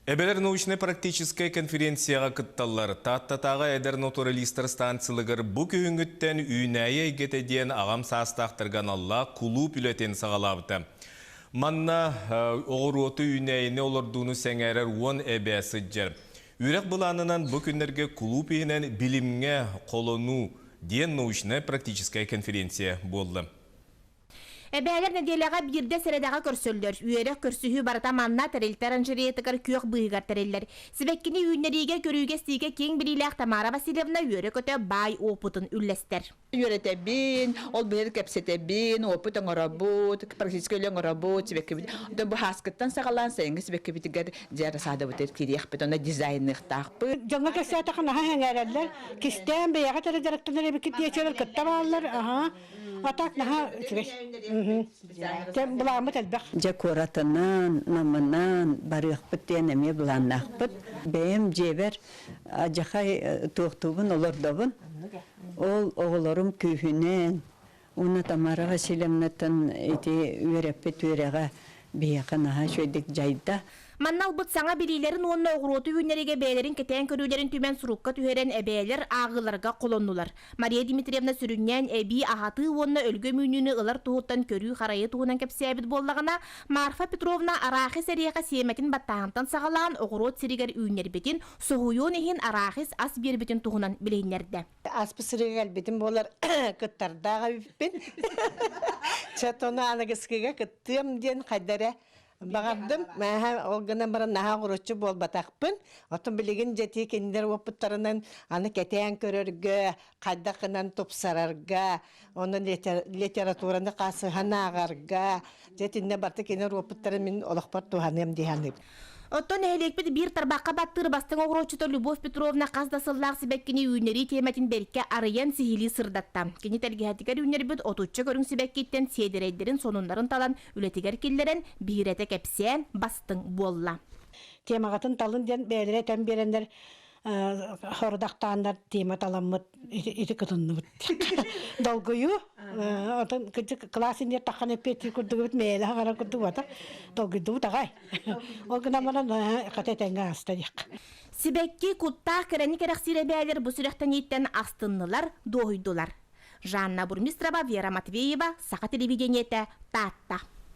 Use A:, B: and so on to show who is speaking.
A: Эбэлэр научнай-практическай конференцияҕа кытталлар. Тааттатааҕы эдэр натуралистар станцияларыгар бу күһүҥҥүттэн үүнээйи эйгэтэ диэн аҕам саастаахтарга аналлаах кулууп үлэтин саҕалаабыта. Манна оҕуруоту үүнээйини олордууну сэҥээрэр уон эбээ сылдьар. Үөрэх былаанынан бу күннэргэ кулууп иһинэн билимҥэ холонуу диэн научнай-практическай конференция буолла.
B: Эбээлэр нэдиэлэҕэ биирдэ сэрэдэҕэ көрсөллөр. Үөрэх, көрсүһүү барыта манна тэрилтэ оранжереятыгар күөх быыһыгар тэриллэр. Сибэккини үүннэриигэ, көрүүгэ-истиигэ киэҥ билиилээх Тамара Васильевна үөрэ-көтө баай уопутун үллэстэр.
C: Үөрэтэбин, ол билэр кэпсэтэбин, уопут оҥоробут, практически үлэ оҥоробут, сибэккибит. Оттон бу һааскыттан саҕалаан сайыҥҥы сибэккибитигэр дьэ рассадабытыгар киириэхпит, онно дизайныахтаахпыт.
D: Дьоҥҥо кэпсээтэххэ наһаа сэҥээрэллэр. Кистээн бэйэҕит эрэ дьарыктанар эбиккит диэччилэр кытта бааллар. Аһаа. А так наһаа үчүгэй. Былааммыт элбэх.
E: Дьэ куоратынан, намынан барыахпыт диэн эмиэ былааннаахпыт. Бэйэм дьиэбэр адьахай туохтуубун олордобун. Ол оҕолорум күүһүнэн уонна Тамара Васильевнаттан ити үөрэппит үөрэҕэ биһиэхэ наһаа үчүгэйдик дьайда.
B: Манна ылбыт саҥа билиилэрин уонна оҕуруоту үүннэриигэ бэйэлэрин кэтээн көрүүлэрин түмэн сурукка түһэрэн эбээлэр ааҕыыларга холоннулар. Мария Дмитриевна сүрүннээн эбии аһатыы уонна өлгөм үүнүүнү ылар туһуттан көрүү-харайыы туһунан кэпсээбит буоллаҕына, Марфа Петровна арахис эриэхэ сиэмэтин баттааһынтан саҕалаан оҕуруот сиригэр үүннэрбитин, соһуйуон иһин арахис ас биэрбитин туһунан билиһиннэрдэ.
F: Аспыт сырыыга кэлбитим буолар кыттардаах эбиппин. Чэ, тону аныгыскыга кыттыам диэн хайда эрэ баҕардым. Мээһэ ол гынан баран наһаа оҕуруччу буолбатахпын. Оттон билигин дьэтии кинилэр уоппуттарынан аны кэтээн көрөргө, хайдах гынан тупсарарга, онон литератураны хасыһан ааҕарга, дьэ итиннэ барыта кинилэр уоппуттарын мин олохпор туһаныам дии саныыбын.
B: Оттон нэһилиэкпит биир тарбахха баттыыр бастыҥ оҕуруотчута Любовь Петровна хас да сыллаах сибэккини үүннэрии тиэмэтин бэркэ арыйан сиһилии сырдатта. Кини тэлгэһэтигэр үүннэрбит отучча көрүҥ сибэккиттэн сиэдэрэйдэрин сонуннарын талан үлэтигэр киллэрэн, биһирэтэ кэпсээн, бастыҥ буолла.
D: Темаҕытын талын диэн бэйэлэрэ этэн биэрэннэр хорудахтааннар тема таламмыт ити кытынныбыт. Долгуйуу отон кырдьык кылаас иннигэр таххан эппиэттиир курдугубут мээлэ хаҥарар курдук долгуйдубут аҕай. Ол гынан баран хата этэҥҥэ ааста диэх.
B: Сибэкки куттаах кэрэни кэрэхсиир эбээлэр бу сүрэхтэнииттэн астыннылар, дуоһуйдулар. Жанна Бурмистрова, Вера Матвеева, Саха телевидениетэ, Таатта.